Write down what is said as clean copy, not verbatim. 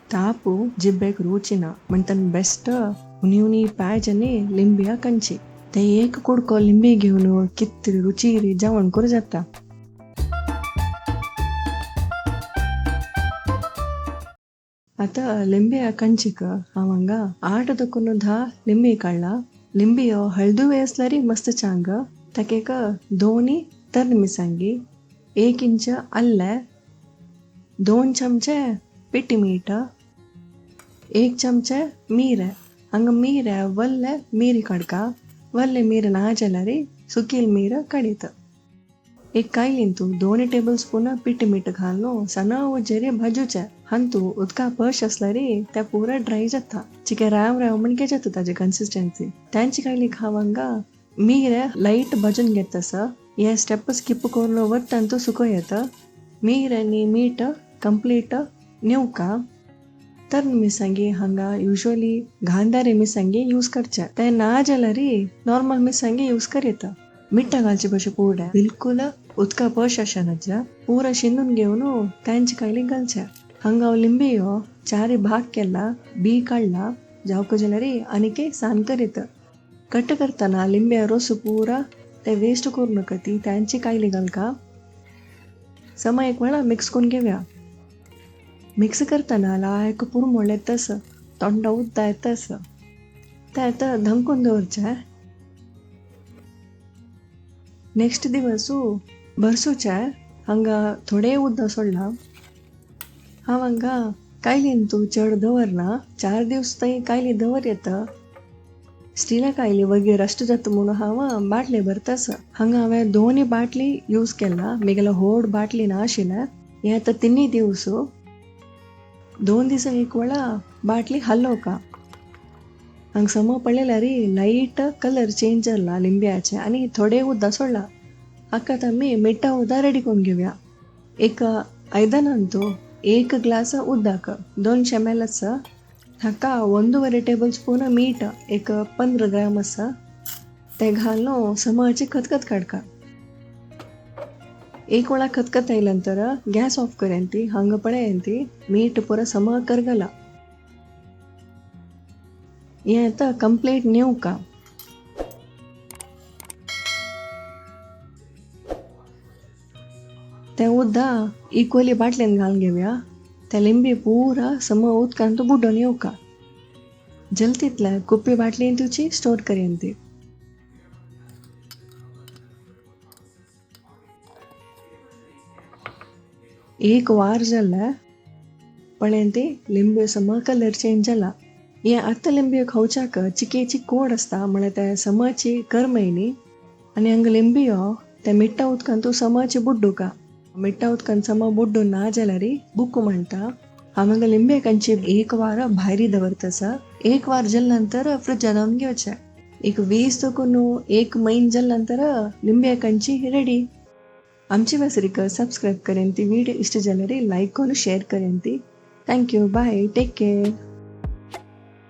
ತಾಪು जिब्बेक रुचिना म्हणटन best हुनी हुनी पायजनी लिंबिया कंची ते एक कुडको लिंबी घेवन कितरी रुचीरी जेवण करूं जाता. आतां लिंबिया कंचीक हांव हांगा 8 दखून 10 लिंबी काडला. लिंबियो हळदुवे आसल्यार मस्त चांग. ताका एक 2 तरण मिरसांगी, 1 इंच आल्लें, 2 चमचे पिटी मीठ, 1 चमचे मीरे. हांगा मीरे वल्ले मीरी काडका, वल्ले मीर ना जाल्यार सुकील मीर काडीत. एक कायलींतू 2 टेबल स्पून पिटी मीठ घालून सणा उजेर भाजूचें. हांतू उदका पश आसल्यार तें पुरा ड्राय जाता. चिके राव राव म्हणके जाता ताजी कन्सिस्टन्सी. तांची कायली हांव हांगा मीरे लायट भाजून घेता आसा. हे स्टेप स्किप करून वतान तो सुको येता. मीर आनी मीठ कंप्लीट नेवका. तर मिरसांगी हांगा युजली गांधारी मिरसांगी यूज करचे, ते ना जाल्यार नॉर्मल मिरसांगी यूज करीत. मिठा घालचे पशे पुडे बिलकुल उदका पश आसना, पुरा शिंदून घेवन तांची कायली घालचे. हांगा हांव लिंबियो 4 भाग केला, बी काडला जावक जाल्यार आनीक सान करीत. कट करतना लिंबिया रोस पुरा ते वेस्ट करू नका, ती तांची कायली घालका. समा एक वेळा मिक्स करून घेवया. मिक्स करतना लायक पुरमोळ येतस, तोंडा उद्दा येतस. ते आतां धंकून दवरचें. नेक्स्ट दिवस भरसूचें. हांगा थोडें उदक सोडलां. हांव हांगा कायलीन तूं चड दवरना, 4 दिवस थंय कायली दवर येता. स्टिला कायली वगैरे रस्ट जाता म्हणून हांव बाटली भरतास. हांगा हांवें 2 बाटली यूज केला. म्हगेलो व्हड बाटली ना आशिल्लें. हें आतां 3 दिवस 2 दिसां एक वेळा बाटली हालोवका. हांगा सम पळयल्यार लायट कलर चेंज जाला लिंब्याचें आनी थोडें उदक सोडलां. हाका आतां आमी मिठा उदक रेडी करून घेवया. एक आयदनांतू 1 ग्लास उदक 200 ml आसा. हाका 1.5 टेबल स्पून मीठ एक 15 ग्राम आसा. ते घालून समाची खतखत काडका. एक वेळा खतखत आयल्या नंतर गॅस ऑफ करेन ती. हांगा पळय ती मीठ पुरा समा करगला. हें आतां कंप्लीट नेवका. तें उदक इक्वली बाटलेन घालून घेवया. तें लिंबी पुरा सम उदकान तो बुडोवन येवका. जल्तींतल्या कुप्पी बाटलेन तुजी स्टोर करेन ती. एक वार जालें पळयन ती लिंबी सम कलर चेंज जाला. हें आतां लिंबी खावच्याक चिकेची कोड आसता, म्हळ्यार ते समाची करमय न्ही. आनी हांगा लिंबियो ते मिठा उदकान तूं समाची बुड्डुका. मिठा उदकान सम बुड्डून ना जाल्यार बुकू म्हणटा. हांव हांगा लिंबे कंची 1 वार भायरी दवरता. 1 वार जाल्या नंतर फ्रिजान दवरून घेवचें. एक 20 दखून 1 म्हयनो जाल्या नंतर लिंबे कंची रेडी. आमची वेसरीक सबस्क्रायब करेन ती, व्हिडिओ इश्ट जाल्यार लायक करून शेअर करेन ती. Thank you, bye, take care.